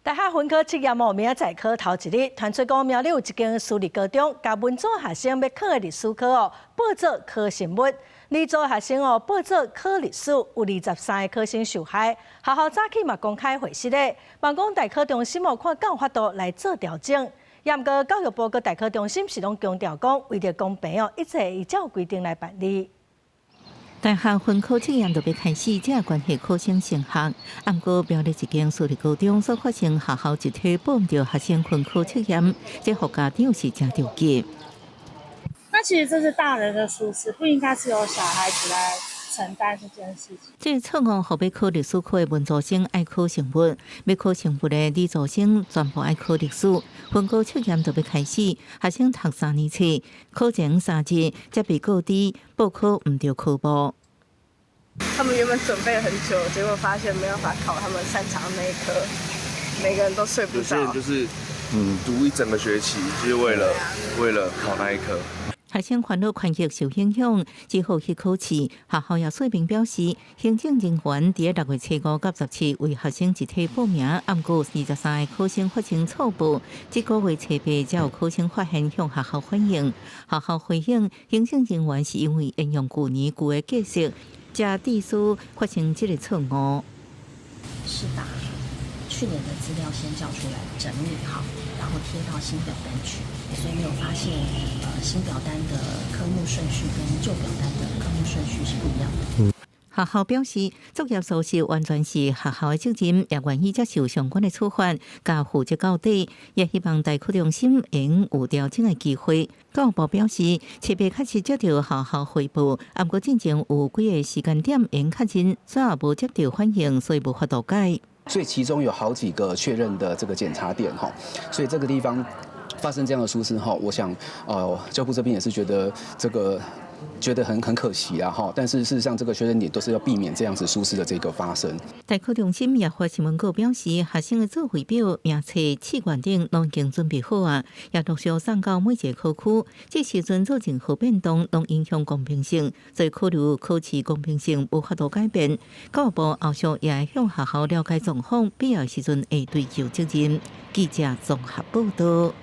大學分科測驗哦，明仔載考頭一日，傳出講苗栗有一間私立高中，共文組學生欲考的歷史科哦，報做考生物；理組學生哦，報做考歷史，有23個考生受害。學校早起嘛公開回釋咧，望講大考中心哦，看敢有法度來做調整。也毋過教育部佮大考中心是攏強調講，為著公平哦，一切依照規定來辦理。大學分科測驗就欲開始，這關係考生升學。毋過苗栗一間私立高中所發生學校集體報毋著學生分科測驗，這予家長是誠著急。那其實這是大人的疏失，不應該是由小孩子來承擔這件事情。這錯誤予欲考歷史科的文組生愛考生物，欲考生物的理組生全部愛考歷史。分科測驗就欲開始，學生讀3年冊，考前3日才被告知報考毋著科目。他們原本準備很久，結果發現沒有辦法考他們擅長的那一科，每個人都睡不着。有些人就是讀一整個學期，就是為了考那一科。學生煩惱權益受影響，只好去考試。學校也說明表示，行政人員佇6月初5佮17為學生集體報名，毋過23個考生發生錯報，這個月初八才有考生發現向學校反映。學校回應，行政人員是因為沿用舊年舊的格式，才致使發生這個錯誤。是把去年的資料先叫出來整理好，然後貼到新表單去，所以沒有發現新表單的科目順序跟舊表單的科目順序是不一樣的。學校表示，作業疏失完全是學校的責任，也願意接受相關的處罰，佮負責到底。也希望大考中心會有調整的機會。教育部表示，初八確實接到學校匯報，毋過進前有幾個時間點會確認，煞也無接到反應，所以無法度改。所以其中有好幾個確認的這個檢查點哈，所以這個地方發生這樣的疏失哈，我想教育部這邊也是覺得這個覺得很可惜啊哈，但是事實上這個確認點都是要避免這樣子疏失的這個發生。大考中心也發新聞稿表示，學生的作廢表、名冊、志願等攏已經準備好啊，也陸續送到每一個考區。這時陣做任何變動，攏影響公平性，所以考慮考試公平性無法度改變。教育部後續也會向學校了解狀況，必要時陣會追究責任。記者綜合報道。